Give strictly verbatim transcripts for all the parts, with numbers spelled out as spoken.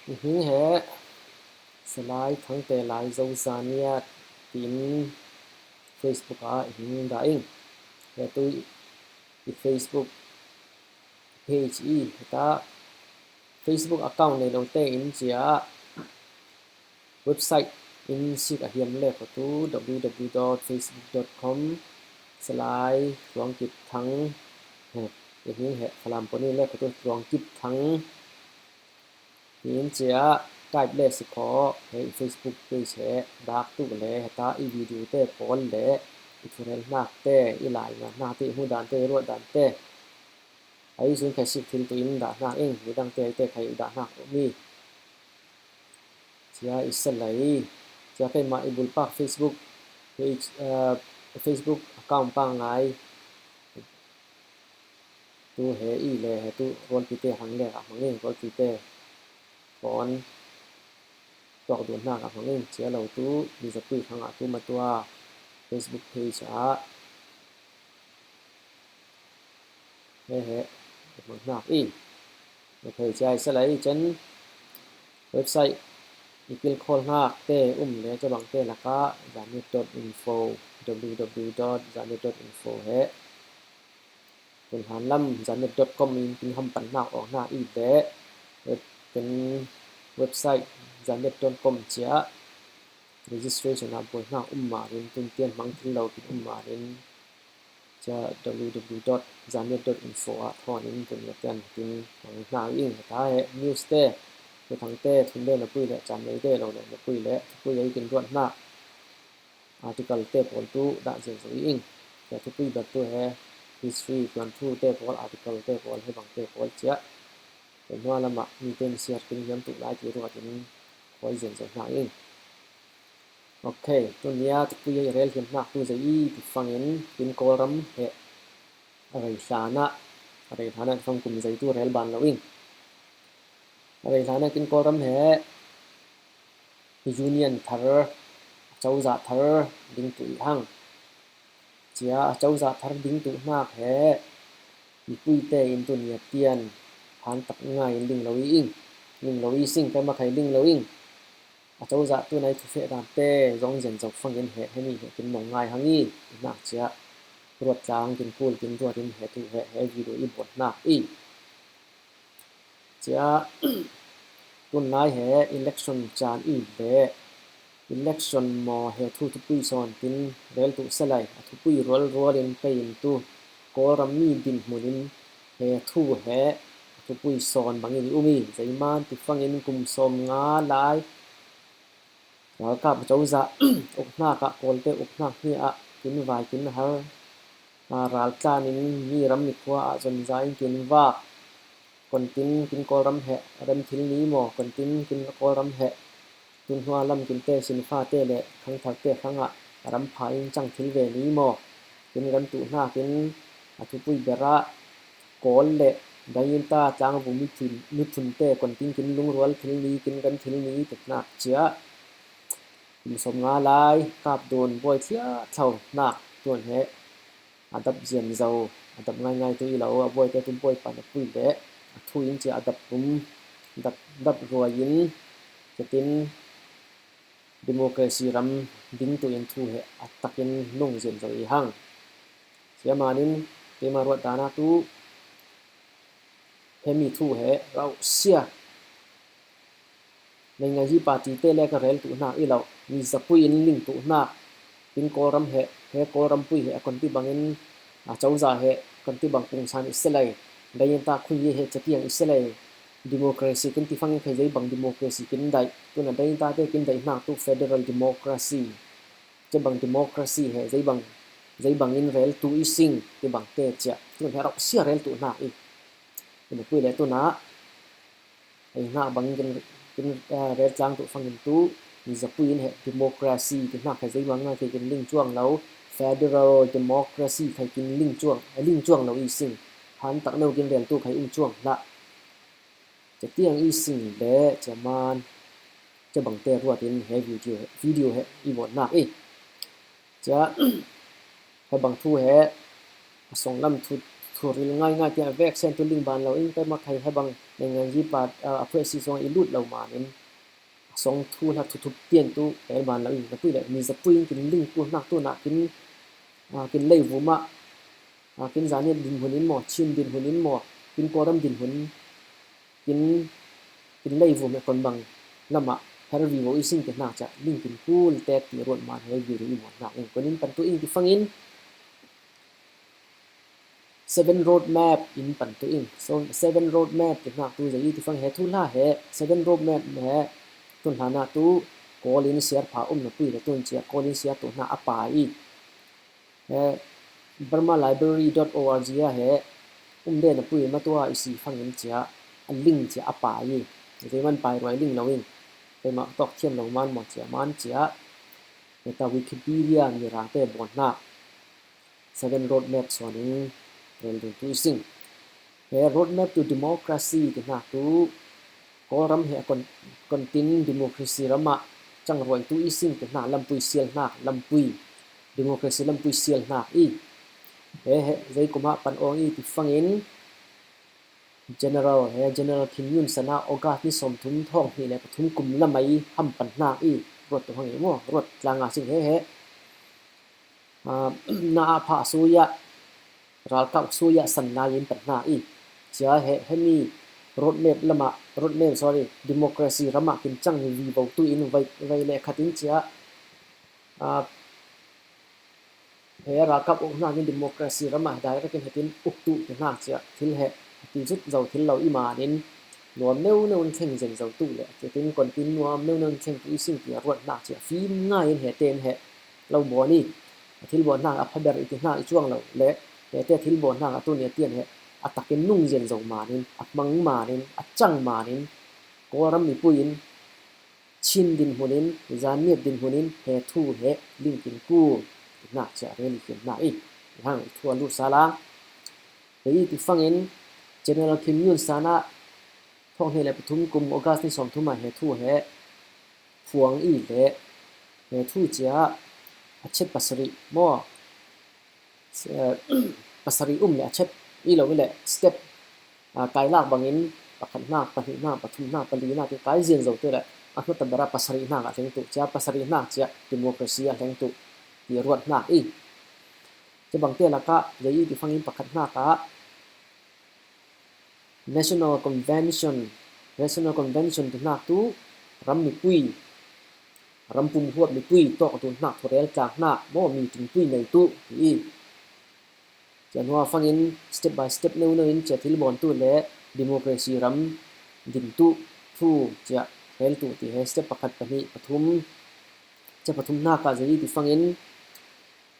Hih he Salai Thangte Lai Zo Zaniat tiin Facebook ah i hing dah ing. He tu i Facebook page i heta Facebook account nei lo te in cia website in sik a hiam le kho tu www.facebook.com/tluangkipthang, he, i hing he Falam pawh ni le kho tu Tluangkipthang tiin cia type le si kho. He i Facebook page he dak tu le heta i video te pawl le i thurel hnak te, i lai ngat hnak te, i hmu dan te, i ruat dan te, a i sun khai sik thil tu in dah hnak ing. Midang te te khai dah hnak mi cia i sa lai. Cia keimah i bulpak Facebook page, eh, Facebook account pangngai tu he i le he tu rualpi te hang le a hmang ing, rualpi te phone tuak duh hnak a hmang ing. Cia lo tu mi zapui hang a tu matua Facebook page ah he he hmang hnak i. Ok, cia i sa lai i cen website i kilkhawl hnak te um le cabang te lakah zaniat.info, www.zaniat.info he tun hlan lam zaniat.com in kin ham pan hnak awk hna i le, eh, kan website zaniat.com cia registration ah buai hnak um marin, tun tian hmang thil lo kin um marin, cia www.zaniat.info ah thawn in tun tian kin hmang hna ing. Heta he news te, thuthang te, thun le napui le cam nei te lo le napui le thupui ei kin ruat hna article te pawl tu dah zian zo i ing. Cia thupui ber tu he history, tuanthu te pawl, article te pawl, he bang te pawl cia kan hnuai lamah mi ten siar kin hiam tu lai ti ruat in khuai zian zo hna ing. Ok, tunia thupui ei rel hiam hnak tu zei i ti fangin kin Kawlram he a rei hlanah, a rei hlanah ti fang kum zei tu rel ban lo ing. A rei hlanah kin Kawlram he Union thar, a cozah thar ding tu i hang. Cia a cozah thar ding tu hnak he mipui te in tun i a tian phan tak ngai in ling lo i ing, ling lo i sing, keimah khai ling lo ing. A cozah tu nai thufeh dan te zong zian zo fangin he, he mi he kin nong ngai hang i, i hnak cia ruat tlang kin kul kin ruat in he tu he, he video i buat hnak i. Cia tunlai he election caan i le election maw he thu thupui sawn tin rel tu sa lai, a thupui rual rual in pei in tu Kawlram mi dinhmun in he thu he a thupui sawn bangin i um i, zeiman ti fangin kum sawm nga lai ralkap a cozah uk hnak ah Kawlte uk hnak hni ah kin vai kin har, aa, raltlan in mi ram mi khua ah zonza in kin vak. Kontin kin Kawlram he rem thil ni maw, kontin kin Kawlram he tunhnuai lam kin te sinfa te le khangthar te hrang ah ram pha in cang thil ve ni maw, kin rem tu hnak in a thupui ber ah Kawl le Dayinta tlangvu mi thun, mi thun te kontin kin lungrual thil ni, kin rem thil ni ti hnak cia kum sawm nga lai kap dun buai thliahthlo hnak tuan he a dap zian zo, a dap ngaingai tu i lo, a buai te tu buai pan a pui le a thu in cia a dap kum, dap, dap ruai in, ketin democracy ram ding tu in thu he a takin nung zian zo i hang. Cia manin keimah ruat dan ah tu he mi thu he rauh sia. Nei ngai hi party te le ka rel tu hnak i lo, mi zapui in ling tu hnak. Kin Kawlram he, he Kawlram pui he a konti bangin, a cozah he konti bang pungsan i si lai. Dayinta khui he catiang i si lai. Democracy kin ti fangin khai zei bang democracy kin daih. Tuna Dayinta te kin daih hnak tu federal democracy. Cebang democracy he, zeibang, zeibang in rel tu i sing, tibang te cia. Tun he rauh sia rel tu hnak i. Tuna pui le tuna, ei hnak bang kin, kin, eh, rel tlang tu fangin tu, mi zapui in he democracy, ti hnak he zeibang ngai kin ling cuang lo, federal democracy khai kin ling cuang, eh, ling cuang lo i sing. Han tak lo kin rel tu khai um cuang hlah. Catiang i sing le, cia man, cebang te ruat in he video, video he i buat hnak i. Cia, he bang thu he, a songlam thu, thuril ngaingai tiang a vek sen tu ling ban lo in, keima khai he bang nengangji pa a phuesi song i lut lo manin song thu hla thuthup tian tu tel ban lo in, na pui le mi za pui in kin ling tu nak tu nak kin, a, kin lei vuma, a, kin zaniat din hun in maw, Chin din hun in maw, kin Kawlram din hun, kin, kin lei vum he kon bang lama her vivo i sing te nak cha ling kin kul te ti ruat man he video i muan nak in konin pan tu in ti fangin Seven Road Map in pan tu in. So Seven Road Map ti nak tu zai i ti fang he thu hla he Seven Road Map he tun hla na tu Kawlin siar pha um na pui le tun chia Kawlin siar tu na a pa i. He Burma Library dot org a he um de na pui ma tua i si fangin chia a link chia a pa i. Zai man pai ruai ling lo in. Keima tok thian lo man maw chia man chia. He ta Wikipedia mi rang te bon na. Seven Road Map suanin rel dun tu i sing. He Road Map to Democracy ti hna tu Kawlram he kon, kontin democracy rama changruai tu i sing ti hna lampui sial hna lampui democracy lampui sial hna i. He, he zei kuma pan ong i ti fangin General he General Kim Yun Sana August ni sawmthum thawng hnih le pathum kum lamai ham pan hna i ruat tu hang i maw ruat tlanga sing he he. Ah, na a pha suya ralkap suya san na in pan hna i chia he, he mi road map lama road map sorry democracy rama kin chang vivo tu in vai, vai le khat in chia, ah, he ralkap uk hna in democracy rama direct in hetin uk tu ti hna chia thil he ti zut zo thil lo i manin nuam neu neu in thleng zen zo tu le, ti tin kon tin nuam neu neu in thleng tu i sing ti a ruat hna chia fim ngai in he ten he lo bawn i, a thil bawn hna a phaber i ti hna i chuang lo le, he te thil bawn hna a tu nia tian he a takin nung zen zo manin, a hmang manin, a chang manin, Kawlram mipui in Chin din hunin, Zaniat din hunin, he thu he lingkin ku, ti hna chia rel i kim hna i, hang i thu a lut sa la. He i ti fangin General Kim Yun Sana thawng hnih le pathum kum August ni sawmthum ah he thu he phuang i le he thu chia a chet pasarih maw, eh, pasarih um le a chet i lo i le step, ah, kai lak bangin pakhat hna, pahnih hna, pathum hna, pali hna ti kai zian zo te le a hnawt a bera pasarih hna a hleng tu chia pasarih hna chia democracy a hleng tu ti ruat hna i. Chibang te lakah zei i ti fangin pakhat hna ka National Convention, National Convention ti hnak tu ram mipui, ram pum huap mipui tawk tu hnak thurel tlang hnak maw mi tingpui nei tu ti i. Cia hnuah fangin step by step neu neu in cia thil bawn tu le democracy ram din tu thu cia rel tu ti he step pakhat pahnih pathum cia pathum hnak ah zei i ti fangin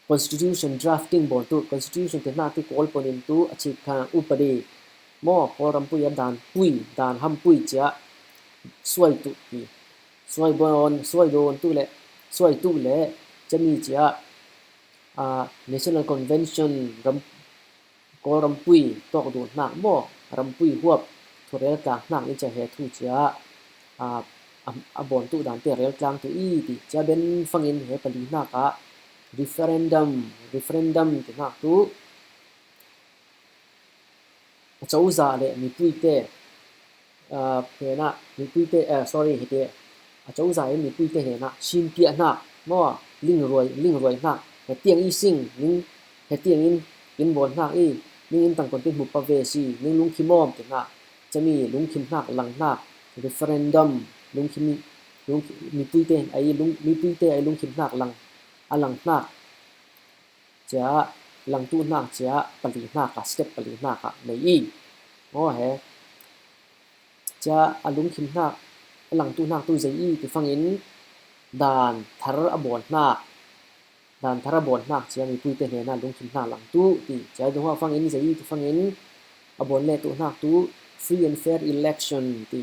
Constitution drafting bawn tu, Constitution te hna ti Kawl pawnin tu a chik kha upadi maw, Kawl rampui a dan pui, dan hampui cia suai tu ti, suai bawn, suai dawn tu le, suai tu le, cami cia, ah, National Convention ram, Kawl rampui tawk dawn hnak maw, rampui huap thurel tlang hnak in cia he thu cia, ah, a, a bawn tu dan te rel tlang tu i ti cia ben fangin he pali hnak ah referendum, referendum ti hnak tu a cozah le mipui te, ah, hnenah mipui te, ah, sorry, hete a cozah in mipui te hnenah Chin piah hnak maw, lingruai, lingruai hnak, hetiang i sing, ning hetiang in in bawn hnak i, ning in tangkon tin hmu pa ve si, ning lungkhim awm ti hnak, cami lungkhim hnak, lang hnak, referendum, lungkhim, lungkhim, mipui te ai lung, mipui te ai lungkhim hnak lang, a lang hnak cia, lang tu hnak cia pali hnak ah, step pali hnak ah nei i. Maw he cia a lungkhim hnak, a lang tu hnak tu zei i ti fangin dan thar a bawn hnak, dan thar a bawn hnak cia mipui te hnenah lungkhim hnak lang tu ti cia dungah fangin zei i ti fangin a bawn le tu hnak tu free and fair election ti.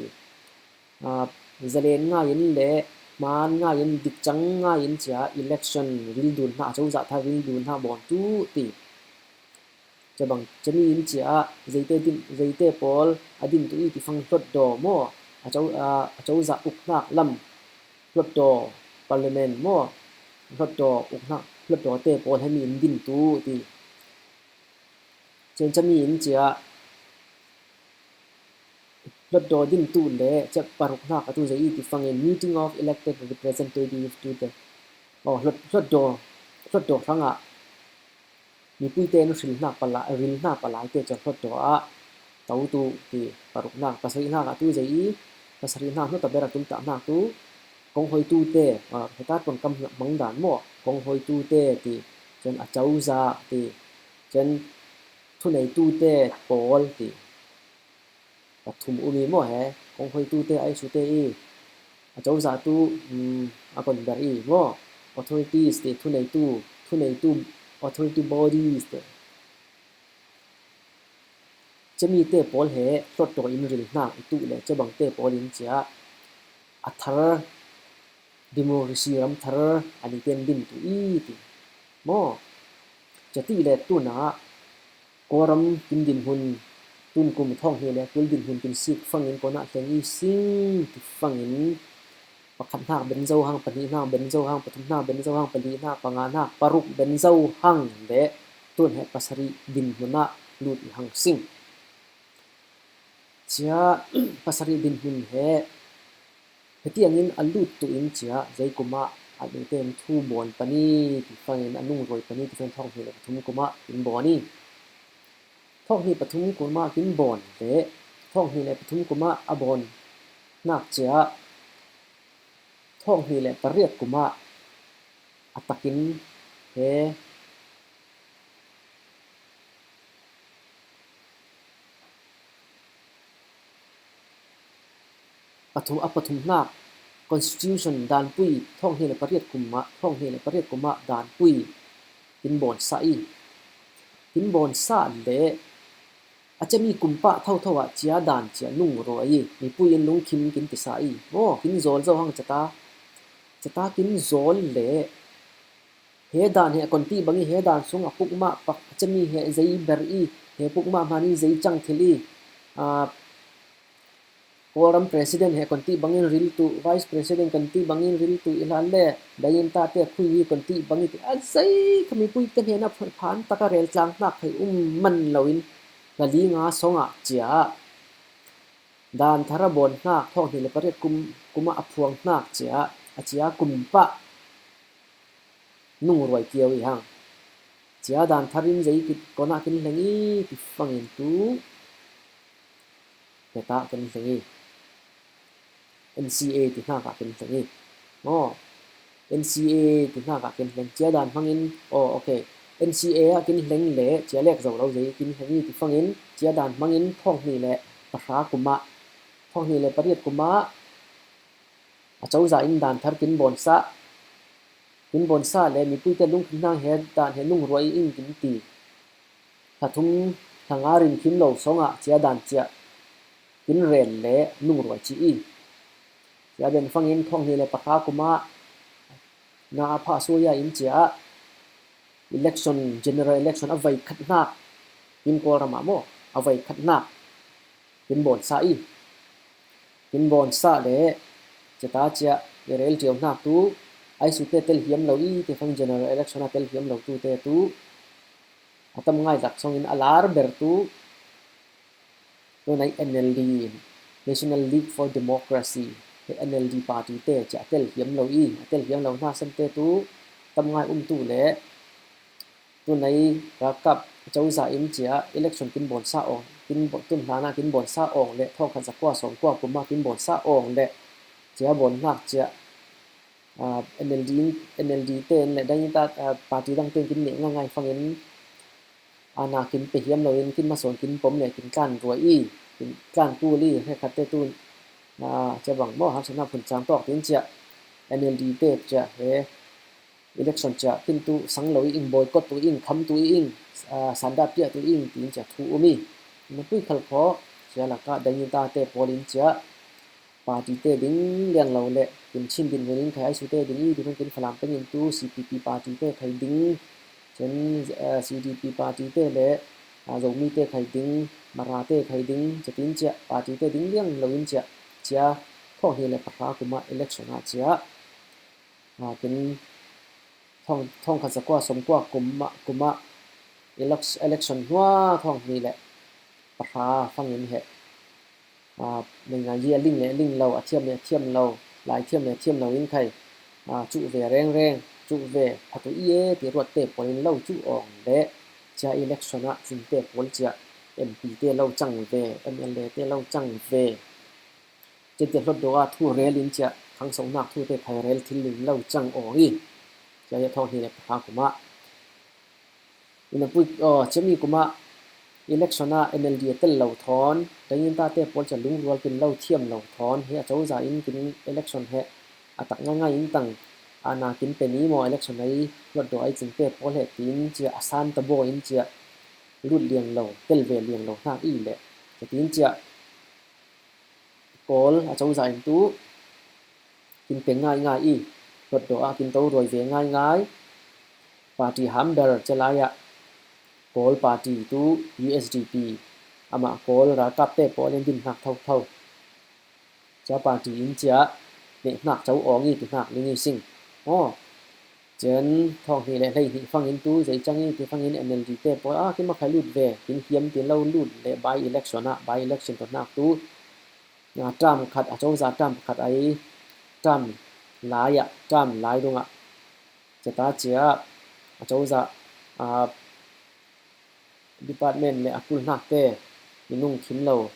Ah, zalen ngaiin le hmaan ngaiin, dikcang ngaiin cia election ril dun hna, a cozah thar ril dun hna bawn tu ti. Cabang cami in cia zeite din, zeite pawl a din tu i ti fang hlot daw maw? A co, ah, a cozah uk hnak lam hlot daw, parliament maw? Hlot daw uk hnak, hlot daw te pawl hemi in din tu ti. Cian cami in cia hlotdaw din tu le cia paruknak a tu zei i ti fangin meeting of elected representative to the, oh, hlot, hlotdaw, hlotdaw hrangah mipuite an rilhnak palai, rilhnak palai te cia hlotdaw ah to tu ti paruknak, pasarihnak a tu zei i pasarihnak hnu ta ber a tumtahnak tu konghoitute, ah, heta tuan kam hmang dan maw, konghoitute ti, cian a cozah ti, cian thuneitute pawl ti pathum um i maw he, konghoitute a isute i a cozah tu, um, a kon ber i maw, authorities ti thuneitu, thuneitu, authority bodies ti. Ciamite pawl he hlotdaw in rilhnak i tuh le ciabangte pawl in cia a thar democracy ram thar a ni ten din tu i ti maw? Cia ti le tunah Kawlram kin dinhmun tun kum thawng hnih le kul dinhmun kin sik fangin konah hleng i sing ti fangin pakhat hnak ben zo hang, pahnih hnak ben zo hang, pathum hnak ben zo hang, pali hnak, panga hnak, paruk ben zo hang le tun he pasarih dinhmun ah lut i hang sing. Cia pasarih dinhmun he hetiangin a lut tu in cia zeikum ah a nute in thu bawn pani ti fangin a nungruai pani ti fangin thawng hnih le pathum kum ah kin bawn i thawng hnih pathum kum ah kin bawn le thawng hnih le pathum kum ah a bawn hnak cia thawng hnih le pariat kum ah a takin he pathum, a pathum hnak constitution danpui thawng hnih le pariat kum ah, thawng hnih le pariat kum ah danpui kin bawn sah i kin bawn sah le a ciami kum pah thotho ah cia dan cia nungruai i mipui in lungkhim kin ti sah i maw, kin zawl zo hang cata, cata kin zawl le he dan he a kon ti bang i he dan sung a pukmah pak a ciami he zei ber i he pukmah hman i zei cang thil i, ah, Kawlram president he kon ti bangin ril tu, vice president kon ti bangin ril tu i hlan le, dayin tate khui hi kon ti bangin ti a zei kha mipui te hnena phan taka rel tlang hnak thei um man loin, lali nga song ah cia dan thar a bawn hnak thawng hnih le pariat kum, kum ah a phuang hnak cia a cia kum pah nungruai kio i hang. Cia dan thar in zei kit konah kin hleng i ti fangin tu heta kin hleng i N C A ti hnak ah kin hleng i maw, N C A ti hnak ah kin hleng cia dan hmangin, oh, okay, N C A ah kin hleng le cia lek zo lo zei kin hleng i ti fangin cia dan hmangin thawng hnih le pahra kum ah, thawng hnih le pariat kum ah a cozah in dan thar kin bawn sah, kin bawn sah le mipui te lungkhim hna he dan he nungruai i ing kin ti. Thla thum thla nga rin khim lo song ah cia dan cia kin rel le nungruai ci i. Cia dan fangin thawng hnih le pahra kum ah na a phah suai ah in cia election, general election a vai khat hnak in Kawlram ah maw, a vai khat hnak kin bawn sah i kin bawn sah le cata cia i rel ṭio hnak tu a isute tel hiam lo i ti fang general election a tel hiam lo tu te tu a tam ngai tak song in a lar ber tu tunai N L D, National League for Democracy he N L D party te cia a tel hiam lo i a tel hiam lo hna san te tu tam ngai um tu le tunai ralkap cozah in cia election kin bawn sah awng, kin bawn, tun hlan ah kin bawn sah awng le thawng khat zakua sawm kua kum ah kin bawn sah awng le cia bawn hnak cia, ah, N L D, N L D te in le dang in ta, ah, party dang te in kin neh ngaingai fangin ana kin pe hiam lo in kin masawn kin pom le kin tlan ruai i kin tlan kul i hrekkhat te tu, ah, cia bang maw harsatnak phun cang tawk tin cia N L D te cia he election cia kin tu sang lo i ing, boycott tu i ing, kham tu i ing, ah, sanda piah tu i ing tiin cia thu um i. Napui khal khaw cia lakah dangin tate pawl in cia party te ding liang lo le kin Chin dinhmun in khai aisu te ding i ti kin Falam peng in tu C P P party te khai ding, cun, ah, C D P party te le, ah, Zomi te khai ding, Mara te khai ding, cia tin cia party te ding liang lo in cia, cia thawng hnih le pahra kum ah election ah cia, ah, kin thawng, thawng khat zakua sawm kua kum ah, kum ah Elec-, election hnuah thawng hnih le pahra fangin he, a, mei ngai hi a ling le a ling lo, a thiam le a thiam lo, lai thiam le a thiam lo in khai, a, cuh ve rengreng, cuh ve phatu i e ti ruatte pawl in lo cuh awng le cia election ah cingte pawl cia M P te lo cang ve, M L A te lo cang ve. Cia ti hlawtdaw ah thu rel in cia khangsohnak thute khai rel thil in lo cang awng i cia hi thawng hnih le pahra kumah Ina pui, aw, ciami kumah election ah N L D a tel lo thawn, dangin tate pawl cia lungrual kin lo thiam lo thawn, he a cozah in kin election he a tak ngaingai in tang, a na kin pe ni maw election ai, hlawtdaw ai cingte pawl he tin cia a san tabaw in cia lut liang lo, tel ve liang lo hnak i le, cia tin cia Kawl a cozah in tu kin peng ngaingai i, hlawtdaw ah kin to ruai ve ngaingai. Party hamber cia lai ah Kawl party tu U S D P, amah Kawl ralkapte pawl in din hnak thotho. Cia party in cia neh hnak co awng i ti hnak ling i sing. Aw, Cian thawng hnih le hlei hnih fangin tu zei cang i ti fangin N L D te pawl a kin makhai lut ve, kin hiam tin lo lut le by election ah, by election to hnak tu, a, term khat, a cozah term khat ai, term lai ah, term lai dungah, cia ta cia, a cozah, a, department le a kulhnakte, minung khim lo,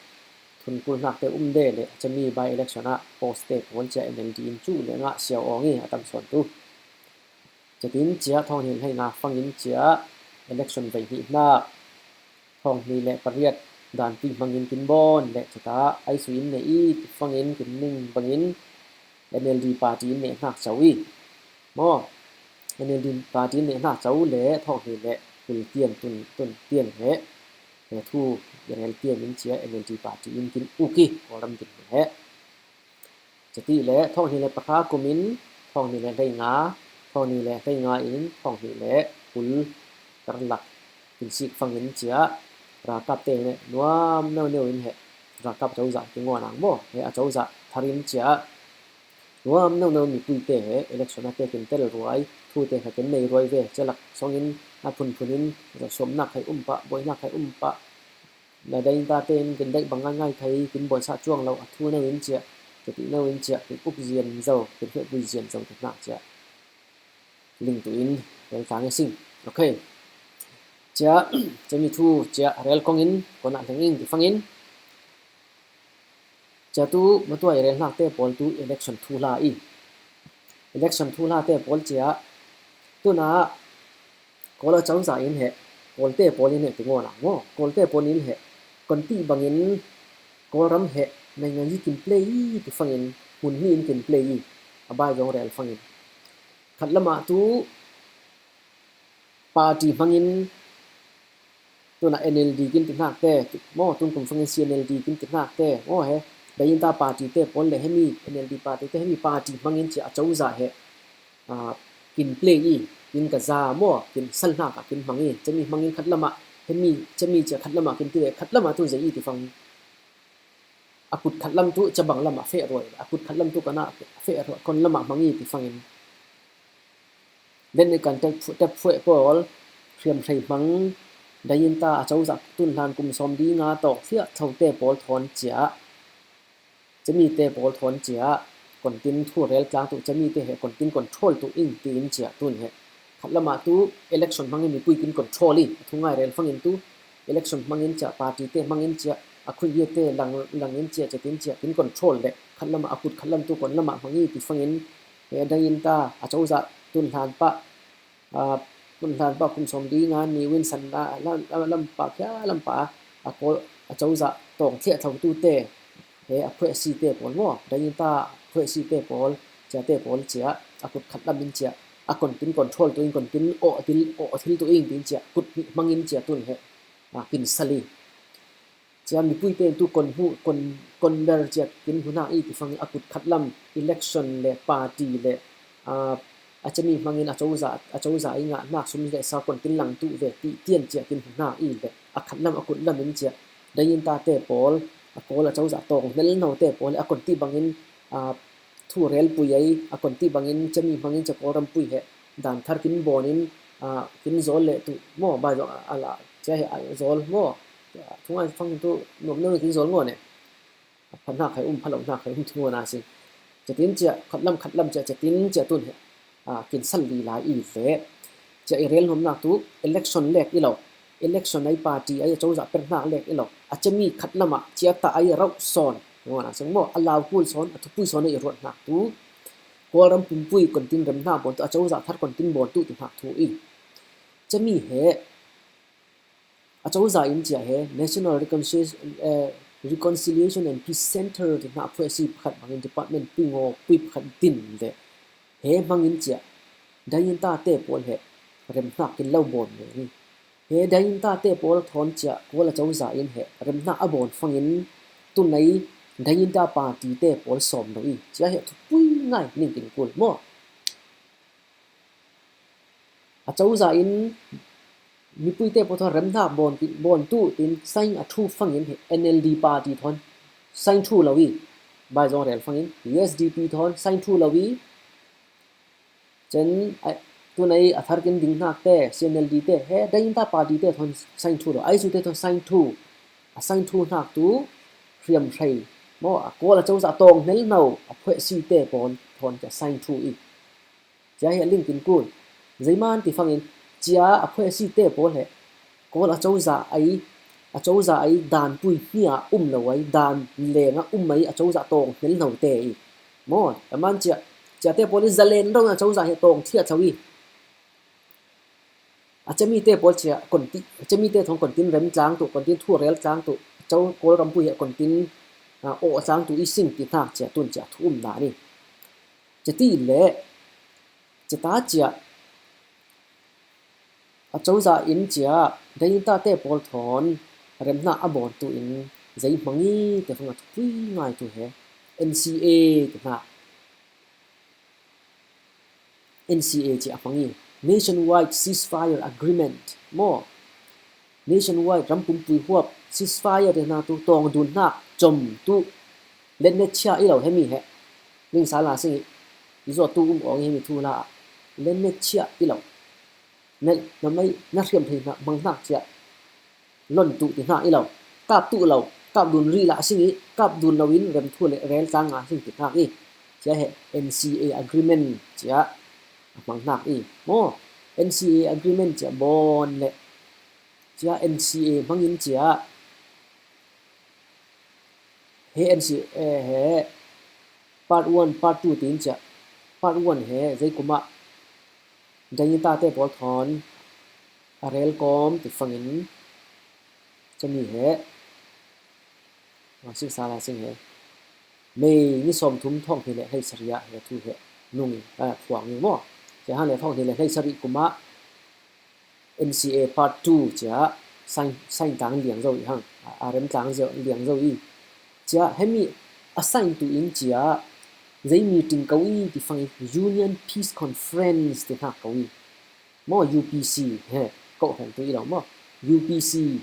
thun kulhnakte um de le, a ciami by election ah post te pawl cia N L D in cu le ngah siau awng i a tam sawn tu. Cia tin cia thawng hnih hlei nga fangin cia election vei hnih hnak, thawng hnih le pariat dan tui hmangin kin bawn le cia ta ai sui in ne i ti fangin kin ning bangin N L D party in neh hnak co i. Maw, N L D party in neh hnak co le thawng hnih le kul tian tun, tun tian he, he thu i rel tian in cia N L D party in kin uk i, Kawlram din he. Cia ti le thawng hnih le pahra kum in, thawng hnih le hlei nga, thawng hnih le hlei nga in, thawng hnih le kul karlak kin sik fangin cia ralkapte he nuam neu neu in he ralkap cozah kingawn ang maw, he a cozah thar in cia nuam neu neu mipuite he election ah te kin tel ruai, thute kha kin nei ruai ve, cia laksawng in a phunphun in zawhsawmnak khai um pah, buainak khai um pah, na dai in tate in kin daih bang ngaingai khai kin buaisah cuang lo, a thu neu in cia, cia ti neu in cia, kin uk zian zo, kin hriatpui zian zo ti hnak cia ling tu in rel tlang i sing. Ok. Cia, ciami thu cia rel kong in, kong ah hleng ing ti fangin. Cia tu matuai rel hnak te pawl tu election thu hla i. Election thu hla te pawl cia, tuna Kawl a cozah in he, Kawlte pawl in he ti ngawn ah maw, Kawlte pawl in he, kon ti bangin Kawlram he, naingan yi kin play i ti fangin, hmun hnih in kin play i, a bai zong rel fangin. Khat lamah tu party hmangin tuna N L D kin ti hnak te, maw, tun kum fangin C N L D kin ti hnak te, maw he, dai in ta party te pawl le hemi, N L D party te hemi party hmangin cia a cozah he, a, kin play i, kin ka za maw, kin sal hnak ah kin hmang i, cami hmangin khat lamah, hemi, cami cia khat lamah kin ti le, khat lamah tu zei i ti fang. A kut khat lam tu cabang lamah feh ruai, a kut khat lam tu kana feh ruai, kon lamah hmang i ti fangin. Len i kan tep phueh pawl, hriamhrei hmang, dai in ta a cozah tun hlan kum sawm di nga tawk fiah tho te pawl thawn cia, cami te pawl thawn cia, kon tin thu rel tlang tu cami te he kon tin control tu ing ti in cia tun he. Khat lamah tu election hmangin mipui kin control i, a thungai rel fangin tu election hmangin cia, party te hmangin cia, a khun ye te lang, langin cia, cia tin cia, kin control le, khat lamah a kut khat lam tu kon lamah hmang i ti fangin, he dai in ta, a cozah tun hlan pah, a, tun hlan pah kum sawm di nga ni win san la, la, la, lam pah khia lam pah, a Kawl, a cozah tawng thliah tho tu te, he a phueh si te pawl maw, dai in ta phueh si te pawl, cia te pawl cia, a kut khat lam in cia, a kon tin control tu in kon tin awh thil, awh thil tu in tin cia, kut hnih hmangin cia tun he, a, kin sal i. Cia mipui te tu kon hmu, kon, kon ber cia kin hmu hnak i ti fangin a kut khat lam election le party le, a, a cami hmangin a cozah, a cozah i ngah hnak sum le sa kon tin lang tu ve ti tian cia kin hmu hnak i le a khat lam a kut lam in cia dai in ta te pawl a Kawl a cozah tawng hnel no te pawl a kon ti bangin, a, thu rel pui ai a kon ti bangin cami hmangin cia Kawlram pui he dan thar kin bawn in a, kin zawl leh tu maw, bai zawng a la, cia hi a zawl maw, thungai fang tu nuam neu kin zawl ngaw ne. Pha hna khai um, pha lo hna khai um thu na si. Cia tin cia, khat lam, khat lam cia, cia tin cia tun he, a, kin sal li lai i le. Cia i rel nuamnak tu, election lek i lo. Election ai party ai a cozah per hnak lek i lo. A cia mi khat lam ah, cia ta ai rauh sawn. Ngaw na seng maw, a lau kul sawn, a thupui sawn ai ruat hnak tu. Kawlram pumpui kon tin rem hna bawn tu, a cozah thar kon tin bawn tu ti hnak thu i. Cia mi he, a cozah in cia he National Reconciliation, eh, Reconciliation and Peace Center ti hna phuahsi pakhat bangin department pui ngaw pui pakhat din le he hmangin cia Dayinta te pawl he remhnak kin lo bawn ve hi. He Dayinta te pawl thawn cia Kawl a cozah in he remhnak a bawn fangin tunai Dayinta party te pawl sawm lo i cia he thupui ngai ning kin kul maw? A cozah in mipui te pawl thawn remhnak bawn, bawn tu tin sign a thu fangin he N L D party thawn sign thu lo i, bai zawng rel fangin U S D P thawn sign thu lo i, cen tunai a thar kin ding hnak te C N L D te he Dayinta party te thawn sign thu lo, aisu te thawn sign thu, a sign thu hnak tu hriamhrei maw, a Kawl a cozah tawng hnel no a phuahsi te pawl thawn ka sign thu i. Cia hi a ling kin kul. Zeiman ti fangin cia a phuahsi te pawl he Kawl a cozah ai, a cozah ai dan pui hnia um lo ai, dan leng a um ai a cozah tawng hnel no te i. Maw, a man cia, cia te pawl i zalen rong a cozah he tawng thiat tho i. A cemi te pawl cia kon ti, a cemi te thong kon tin rem tlang tu, kon tin thu rel tlang tu, co Kawl rampui he kon tin, a, aw tlang tu i sing ti hnak cia tun cia thu um dan i. Cia ti le, cia ta cia, a cozah in cia, Dayinta te pawl thawn remhnak a bawn tu in zei hmang i te fang a thupui ngai tu he N C A te hna. N C A cia a hmang i Nationwide Ceasefire Agreement maw? Nationwide ram pumpui huap ceasefire te hna tu tawng dun hna com tu lennet chia i lo hemi he. Ning sa la sing i, i zawt tu um awng hemi thu la lennet chia i lo. Na, na mei, na hriam thei hna, hmang hnak cia lon tuh ti hnak i lo. Kap tuh lo, kap dun rih lah a sing i, kap dun lo in rem thu le rel tlang nga sing ti hnak i. Cia he N C A agreement cia a hmang hnak i. Maw, N C A agreement cia bawn le cia N C A hmangin cia he N C A he part one, part two tiin cia part one he zeikum ah Dayinta te pawl thawn a rel kawm ti fangin cami he, a, singsa la sing he, May ni sawmthum thawng hnih le hleisarih ah he thu he nung i, a, phuang i maw? Cia han le thawng hnih le hleisarih kum ah N C A part two cia sign, sign tlang liang zo i hang, a, a rem tlang zo, liang zo i. Cia hemi a sign tu in cia zei meeting ko i ti fang i Union Peace Conference ti hnak ko i. Maw U P C, he, ko hong tu i lo maw. U P C,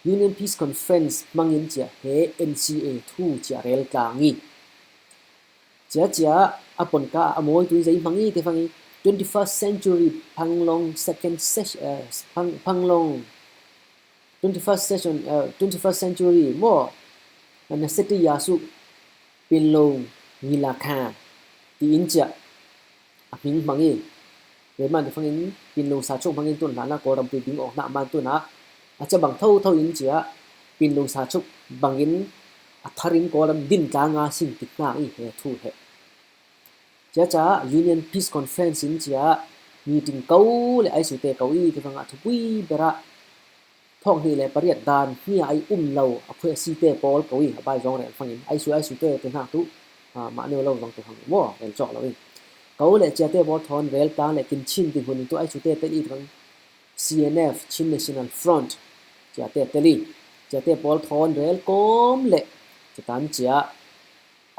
Union Peace Conference hmangin cia he N C A thu cia rel tlang i. Cia cia a pon ka a mawi tu in zei hmang i ti fang i twenty-first century Panglong second session, eh, Pang-, Panglong twenty-first session, eh, twenty-first century maw? Na seti ya su Pinlung ngila kha ti in cia a hming hmang i. Keimah nih fangin Pinlung Sachuk bangin tun hlanah Kawlram pui ding awk hna man tunah a ca bang thotho in cia Pinlung Sachuk bangin a thar in Kawlram din tla nga sing tik hna i he thu he. Cia ca Union Peace Conference in cia meeting ko le ai sute ko i ti fangah thupui berah thawng hnih le pariat dan hnia ai um lo a phuahsi te pawl ko i a bai zawng rel fangin ai su ai sute te hna tu, ah, mah neu lo zong tu hang maw rel cawk lo i. Ko le cia te pawl thawn rel tlang le kin chin ding hun in tu ai sute te i fang C N F, Chin National Front, cia te tel i. Cia te pawl thawn rel kawm le cia tan cia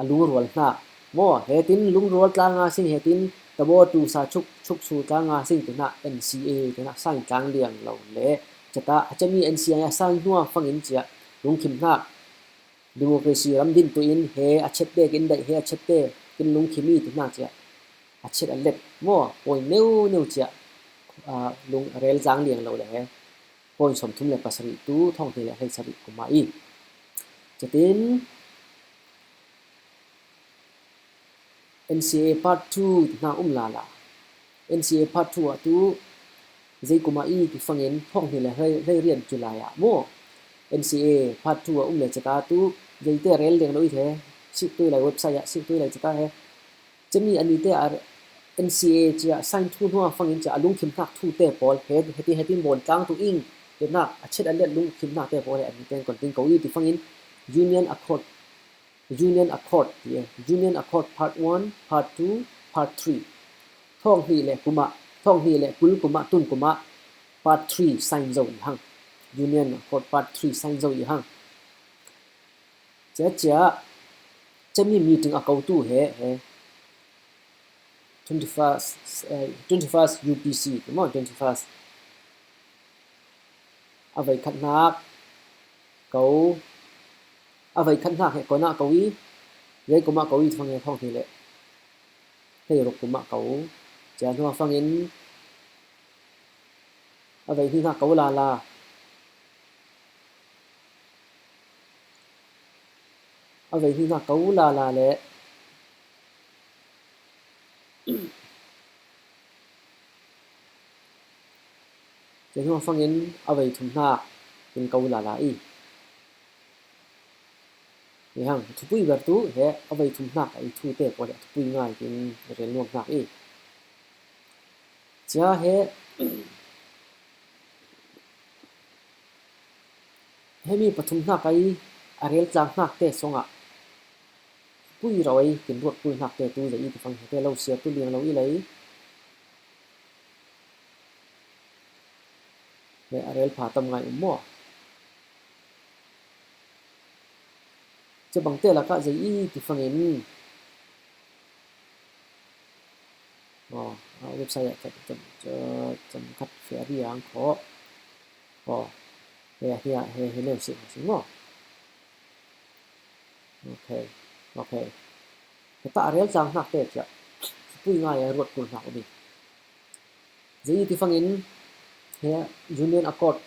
a lungrual hna. Maw, he tin lungrual tlang a sing, he tin tabawtu sa chuk, chuk su tlang a sing ti hna N C A ti hna sign tlang liang lo le. Cia ta, a cami N C A a sign hnuah fangin cia lungkhim hna. Democracy ram din tu in he a chet te kin daih, he a chet te kin lungkhim i ti hna cia. A chet a let. Maw, point neu neu cia. ah, lung rel tlang liang lo le he point sawmthum le pasarih tu thawng hnih le hleisarih kum ah i. Ciatin N C A part two ti hna um lala. N C A part two ah tu zei kum ah i ti fangin thawng hnih le hlei, hleiriat July ah maw? N C A part two ah um le cata tu zeite rel deng lo i the, sik tui lai website ah sik tui lai cata he. Cemi ani te a N C A cia sign thu hnuah fangin cia a lungkhimhnak thu te pawl he, heti, heti bawn tlang tu ing, te nak a chet a let lungkhimhnak te pawl he ani ten kon ting ko i ti fangin Union Accord, Union Accord ti e, Union Accord part one, part two, part three. Thawng hnih le kum ah, thawng hnih le kul kum ah, tun kum ah part three sign zo i hang. Union Accord part three sign zo i hang. Cia cia, cemi meeting a ko tu he, he. Twenty-first, eh, twenty-first U P C, ti maw, twenty-first. A vei khat hnak ko, a vei khat hnak he ko nak ko i, zei kum ah ko i ti fang he thawng hnih le hleiruk kum ah ko. Cia hnuah fangin a vei hnih hnak ko lala. A vei hnih hnak ko lala le cia hnuah fangin a vei thum hnak in ko lala i. Ni hang, thupui ber tu he a vei thum hnak a i thu te pawl he a thupui ngai tin rel nuam hnak i. Cia he, hemi pathum hnak a i a rel tlang hnak te song ah pui rau ei kin ruat pui hnak te tu zei i ti fang he te lo sia tu liang lo i lei. He a rel pha tam ngai um maw? Cia bangte lakah zei i ti fangin, aw, a website ah cam, cam, cam, cam khat feh a riang khawh. Aw, he, he, he, he neu sih, sih maw? Okay, okay. Heta a rel tlang hnak te cia pui ngai a ruat kul hnak um i. Zei i ti fangin he Union Accord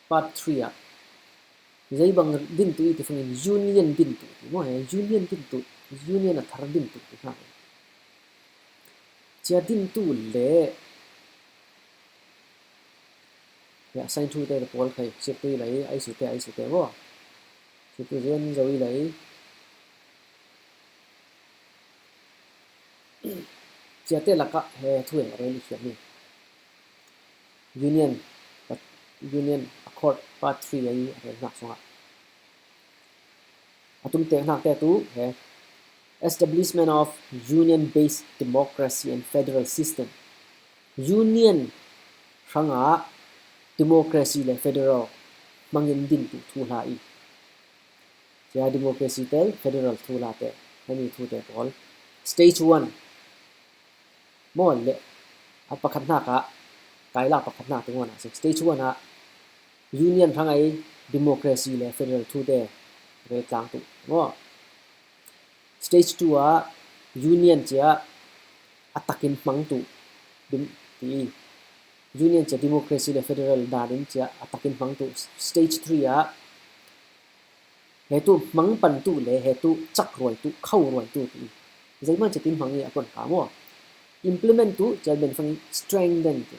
part three ah zei bang din tu i ti fangin union din tu ti maw he union din tu, union a thar din tu ti hna. Cia din tu le ya sign thu te pawl khai sik tui lai ai su te ai su te maw? Sik tui zen zo i lai. Cia te lakah he thu he rel i khiam hi. Union, Union Accord Part three a i a rel hnak sungah a tumte hnak te tu he establishment of union-based democracy and federal system. Union hrangah democracy le federal hmangin din tu thuhla i. Cia democracy te federal thuhla te, hemi thu te pawl. Stage one maw le a pakhat hnak ah, kaila pakhat hnak te ngawn ah stage one ah union hrangai democracy le federal thu te rel tlang tu maw. Stage two ah union cia a takin hmang tu, ti i. Union cia democracy le federal dan in cia a takin hmang tu. Stage three ah he tu hmang pan tu le he tu cak ruai tu, khau ruai tu ti. Zeihmanh cia tin hmang i a ton ka maw? Implement tu cia ben fang strengthen tu.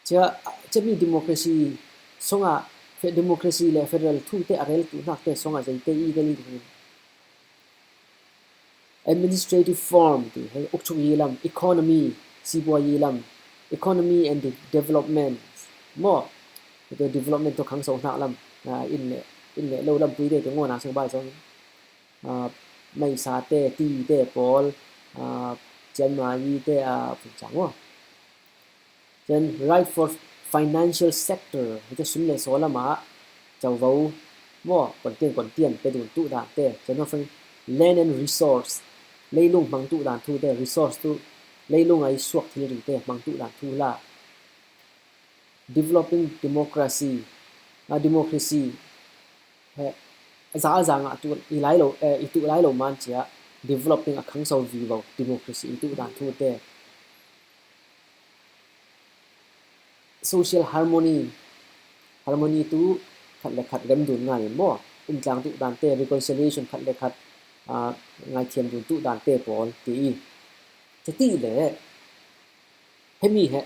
Cia, cia mi democracy songah fe-, democracy le federal thu te a rel tu hnak te songah zeite i tel i ding. Administrative form ti he ukchuk i lam, economy, sibuai i lam, economy and de-, development maw? Development tu khangso hnak lam, ah, inn le, inn le lo lam pui te tu ngawn a sung bai song, ah, meisa te, ti te pawl, ah, cianmai te, ah, phun cang maw? Then right for financial sector, hita sum le saw lamah covo maw, kontian kontian pe dun tu dan te, then of land and resource, leilung hmang tu dan thu te, resource tu leilung ai suak thil ri te hmang tu dan thu la. Developing democracy, a democracy he za za ngah tu i lai lo, eh, i tu lai lo man cia developing a khangso vivo democracy i tuh dan thute, social harmony, harmony tu khat le khat remdun ngai in maw, umtlang tuh dante, reconciliation khat le khat, ah, ngaithiam dun tuh dante pawl ti i. Chati le hemi he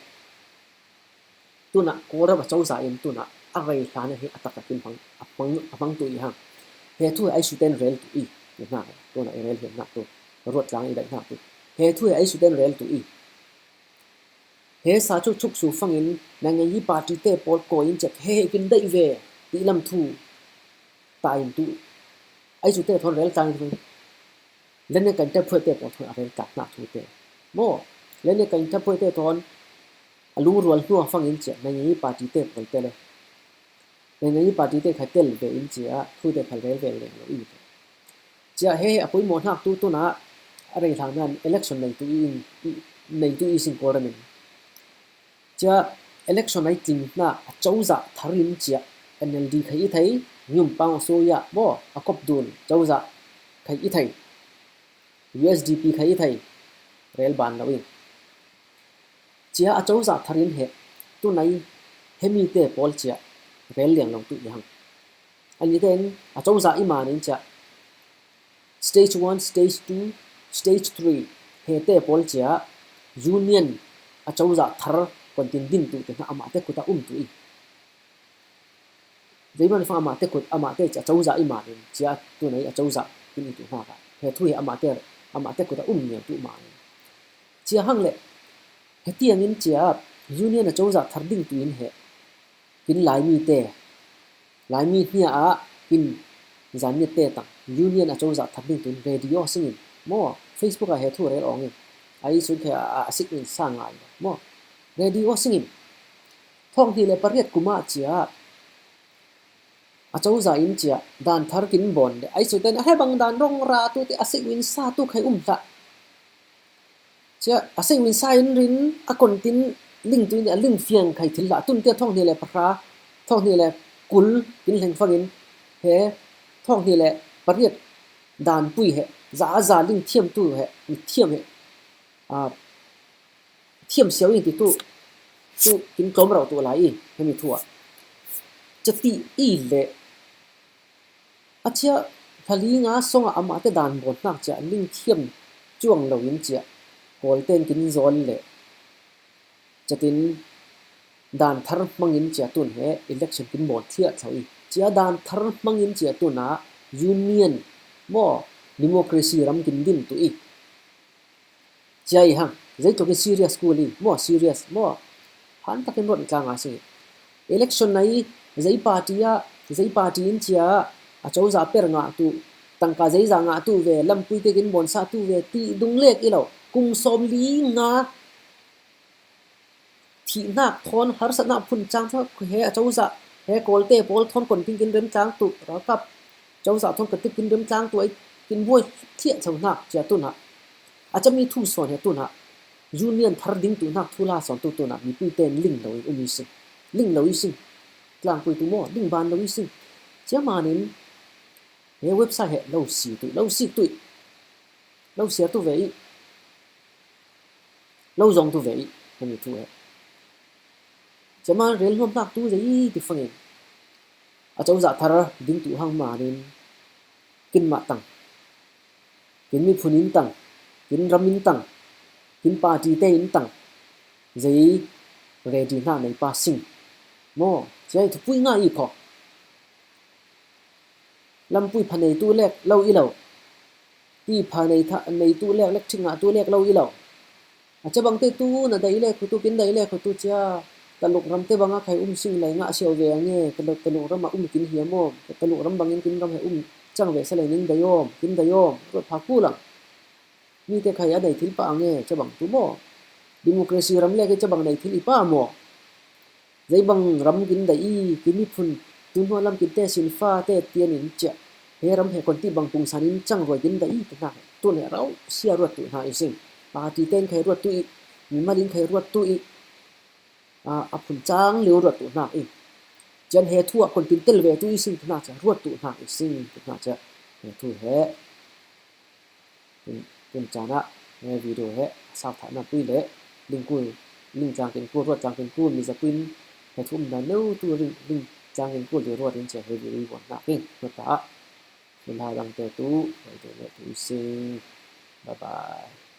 tunah Kawlram a cozah in tunah a rei hlan hi a taktak in hmang, a hmang, a hmang tuh i hang. He thu he ai suten rel tuh i, i hna, tunah i rel hian hna tu, ruat tlang i daih hna tu. He thu he ai suten rel tuh i. He sa chu chuk su fangin nanganyi party te pawl kawi in chek he he kin daih ve ti lam thu ta in tuh. Ai sute thawn rel tlang in tuh. Lene kan tap phuai te pawl thawn a rel tlak hna thu te. Maw, lene kan tap phuai te thawn a lungrual hnuah fangin chiah nanganyi party te pawl te le. Nanganyi party te kha tel ve in chiah thu te kha rel ve leng lo i. Chiah he he a poimawh hnak tu tunah a rei hlan nan election nei tu i, i, nei tu i sing Kawlram in. Chiah election ai tling hna a cozah thar in chiah N L D khai i thei, Nyumpang a suya maw a kop dun cozah khai i thei, U S D P khai i thei, rel ban lo in. Chiah a cozah thar in he tunai hemi te pawl chiah rel liang lo tuh i hang. Ani ten a cozah i man in chiah stage one, stage two, stage three he te pawl chiah union a cozah thar kontin din tuh te hna amah te kut a um tuh i. Zeiman fang amah te kut, amah te chiah a cozah i man in chiah tunai a cozah in i tuh hna ka. He thu he amah te, amah te kut a um ngial tuh man in. Chiah hang le, he tiang in chiah union a cozah thar ding tuh in he. Kin Laimi te, Laimi hnia ah kin zan nia te tang union a cozah thar ding tuin radio singin maw, Facebook ah he thu rel awng in, ai sun khe a, a sik in sa ngai maw, radio singin thawng hnih le pariat kum ah chiah a cozah in chiah dan thar kin bawn le ai sun ten a he bang dan rong ra tu te a sik in sa tu khai um hlah. Chiah a sei win sa in rin a kontin ling tuin a ling fiang khai thil hlah tun tia thawng hnih le pahra, thawng hnih le kul kin hleng fangin he thawng hnih le pariat dan pui he za a za ling thiam tu he mi thiam he, a, thiam siau in ti tu, tu kin tlawm rauh tu lai i hemi thu ah. Chati i le a chiah thla li nga sawngah amahte dan bawn hnak chiah ling thiam cuang lo in chiah Kawlten kin zawn le chatin dan thar hmangin chiah tun he election kin bawn thliah thlo i chiah dan thar hmangin chiah tunah union maw democracy ram kin din tu i. Cia i hang, zeitluk in serious kul i, maw serious, maw. Han takin ruat i tlang a si. Election na i, zei party ah, zei party in cia, a cozah per ngah tu, tangka zeizah ngah tu ve, lampui tekin bawnsa tu ve, ti dung lek i lo, kum sawm li nga, thihnak thawn harsatnak phun cang thawn he a cozah, he Kawlte pawl thawn kon kin kin rem tlang tu, ralkap cozah thawn ka tik kin rem tlang tu, ai kin buai thliah tho hnak cia tu hna. A cami thu sawn he tu hna. Union thar ding tu hnak thu la sawn tu tu hna. Mipuite in ling lo in um i sing. Ling lo i sing. Tlangpui tu maw, ling ban lo i sing. Cia manin he website he lo si tu, lo si tu, lo siar tu ve i. Lo zong tu ve i, hemi thu he. Cia man rel nuam hnak tu zei ti fangin. A cozah thar ding tu hang manin. Kin mah tang. Kin miphun in tang. Kin ram in tang. Kin party te in tang. Zei ready hna nei pa sing. Maw, cia i thupui nga i kho. Lampui pha nei tu lek lo i lo. Ti pha nei tha, nei tu lek, lek thing ngah tu lek lo i lo. A cabang te tu na dai lek khutu, kin dai lek khutu cia. Taluk ram te banga khai um sing lai ngah siau ve ange, taluk, taluk ram a um kin hiam awm, taluk ram bangin kin ram he um cang ve sa lai ning dai awm, kin dai awm, ruat pha kulang. Mite khai a dai thil pa ange, cabang tu maw. Democracy ram lek i cabang dai thil i pa maw. Zeibang ram kin dai i, kin miphun, tu hnuah lam kin te sin fa te tian in cia. He ram he kon ti bang pungsan in cang ruai kin dai i, tu hna. Tu ne rau sia ruat tu hna i sing. Party ten khai ruat tu i, mimal in khai ruat tu i. A, a phun cang lio ruat tu hna i. Cian he thu a kon tin tel ve tu i sing tu hna cia, ruat tu hna i sing tu hna cia. He thu he. Tun, tun caan ah he video he sau thah na pui le, link kul, link cang ken kul, ruat cang ken kul, mi za pui in he thum na no tu link, link cang ken kul di ruat in cia he video i buan na ken, no ta ah. Ken ha dang te tu, hai te le tu sing. Bye bye.